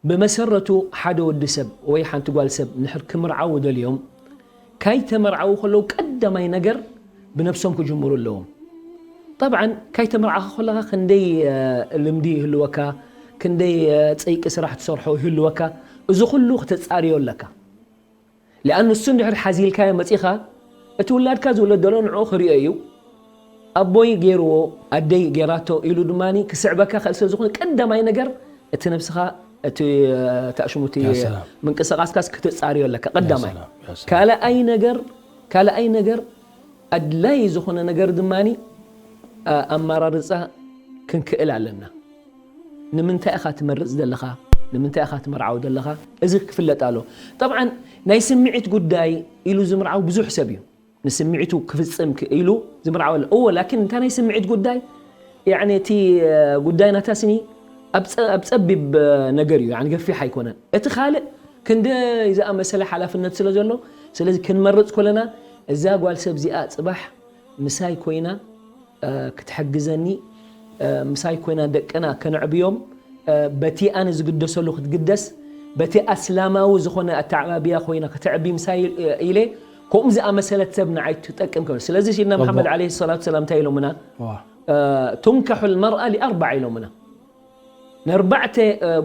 ብመሰረቱ ሓደ ወዲ ሰብ ወይ ሓንቲ ጓል ሰብ ንሕር ክምርዓዉ ደልዮም፣ ካይተመርዓዉ ከለዉ ቀዳማይ ነገር ብነብሶም ክጅምሩ ኣለዎም። ጠብዓን ካይተመርዓኻ ከለኻ ክንደይ ልምዲ ይህልወካ፣ ክንደይ ጸይቂ ስራሕ ትሰርሖ ይህልወካ፣ እዚ ኩሉ ክተጻርዮ ኣለካ። ሊኣኑ እሱ እንድሕር ሓዚልካዮ መጺኻ፣ እቲ ውላድካ ዝውለድ ዘሎ ንዕኡ ክርእዮ እዩ። ኣቦይ ገይርዎ፣ ኣደይ ገይራቶ ኢሉ ድማ ክስዕበካ ክእል ስለ ዝኾነ ቀዳማይ ነገር እቲ ነብስኻ እቲ ተኣሽሙቲ ምንቅስቃስካስ ክትጻርዮ ኣለካ ቀዳማይ። ካልኣይ ነገር ካልኣይ ነገር ኣድላይ ዝኾነ ነገር ድማ ኣማራርፃ ክንክእል ኣለና። ንምንታይ ኢኻ ትመርፅ ዘለኻ? ንምንታይ ኢኻ ትመርዓው ዘለኻ? እዚ ክፍለጥ ኣሎ። ጠብዓን ናይ ስምዒት ጉዳይ ኢሉ ዝምርዓው ብዙሕ ሰብ እዩ። ንስምዒቱ ክፍፅም ኢሉ ዝምርዓው ኣሎ። እወ ላኪን እንታይ ናይ ስምዒት ጉዳይ ያዕኒ እቲ ጉዳይ ናታ ስኒ ኣብ ፀቢብ ነገር እዩ፣ ያዕኒ ገፊሕ ኣይኮነን። እቲ ካልእ ክንደይ ዝኣመሰለ ሓላፍነት ስለ ዘሎ፣ ስለዚ ክንመርፅ ኮለና እዛ ጓል ሰብ እዚኣ ፅባሕ ምሳይ ኮይና ክትሕግዘኒ፣ ምሳይ ኮይና ደቅና ከነዕብዮም፣ በቲ ኣነ ዝግደሰሉ ክትግደስ፣ በቲ ኣስላማዊ ዝኾነ ኣተዓባብያ ኮይና ከተዕቢ ምሳይ ኢለ፣ ከምኡ ዝኣመሰለት ሰብ ንዓይ ትጠቅም ከም። ስለዚ ሲድና መሓመድ ዓለይሂ ሰላቱ ሰላም እንታይ ኢሎምና? ቱንካሑ ልመርኣ ሊኣርባዕ ኢሎምና። ነርባዕተ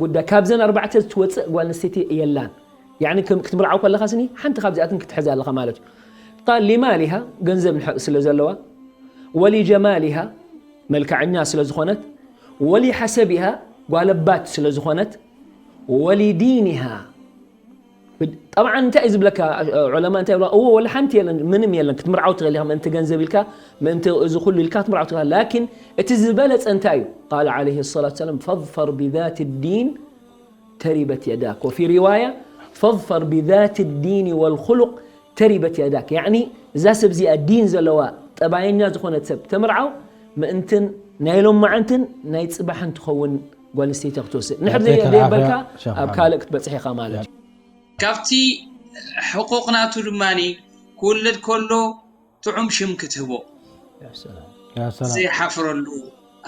ጉዳይ፣ ካብዘን ኣርባዕተ ዝትወፅእ ጓል ኣንስተይቲ የላን። ያዕኒ ክትምርዓው ከለኻ ስኒ ሓንቲ ካብዚኣትን ክትሕዛ ኣለኻ ማለት እዩ። ቃል ሊማሊሃ ገንዘብ ስለ ዘለዋ፣ ወሊጀማሊሃ መልክዐኛ ስለ ዝኾነት፣ ወሊሓሰቢሃ ጓለባት ስለ ዝኾነት፣ ወሊዲኒሃ ጠብዓን እንታይ እዩ ዝብለካ ዑለማ እንታይ ይብላ? እዎ ወላ ሓንቲ የለን፣ ምንም የለን ክትምርዓው ትኽእል ኢኻ ምእንቲ ገንዘብ ኢልካ ምእንቲ እዚ ኩሉ ኢልካ ክትምርዓው ትኽእል። ላኪን እቲ ዝበለፀ እንታይ እዩ? ቃል ዓለይሂ ሰላቱ ሰላም ፈظፈር ብዛት ዲን ተሪበት የዳክ ወፊ ሪዋያ ፈظፈር ብዛት ዲን ወልኹሉቅ ተሪበት የዳክ። ያዕኒ እዛ ሰብ እዚኣ ዲን ዘለዋ ጠባየኛ ዝኾነት ሰብ ተምርዓው ምእንትን ናይ ሎማዓንትን ናይ ፅባሕን ትኸውን ጓል ኣንስተይቲ ክትወስድ ንድሕር ዘየበልካ ኣብ ካልእ ክትበፅሕ ኢኻ ማለት እዩ። ካብቲ ሕቁቕ ናቱ ድማ ክውለድ ከሎ ጥዑም ሽም ክትህቦ ዘይሓፍረሉ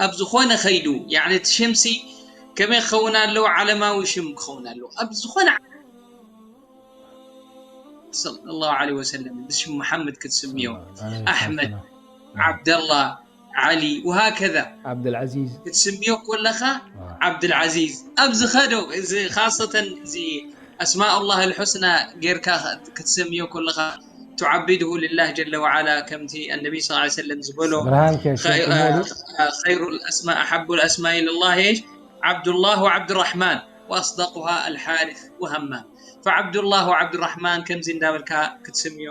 ኣብ ዝኾነ ከይዱ ያዕኒ እቲ ሽምሲ ከመይ ክኸውን ኣለዎ? ዓለማዊ ሽም ክኸውን ኣለዎ። ኣብ ዝኾነ ሰለላሁ ዐለይሂ ወሰለም ብሽም መሓመድ ክትስምዮ፣ ኣሕመድ፣ ዓብደላ፣ ዓሊ ወሃከዛ ዓብደልዓዚዝ ክትስምዮ ኮለኻ ዓብድልዓዚዝ ኣብ ዝኸዶ እዚ ካሰተን እዚ ኣስማእ ላህ ልሑስና ጌርካ ክትሰምዮ ኮለኻ تعبده لله جل وعلا ከምቲ النبي صلى الله عليه وسلم ዝበሎ ብርሃን ከ ሸይኽ ሙሉ خير الأسماء أحب الأسماء إلى الله إيش عبد الله وعبد الرحمن وأصدقها الحارث وهمام فعبد الله وعبد الرحمن ከምዚ እንዳበልካ ክትስምዮ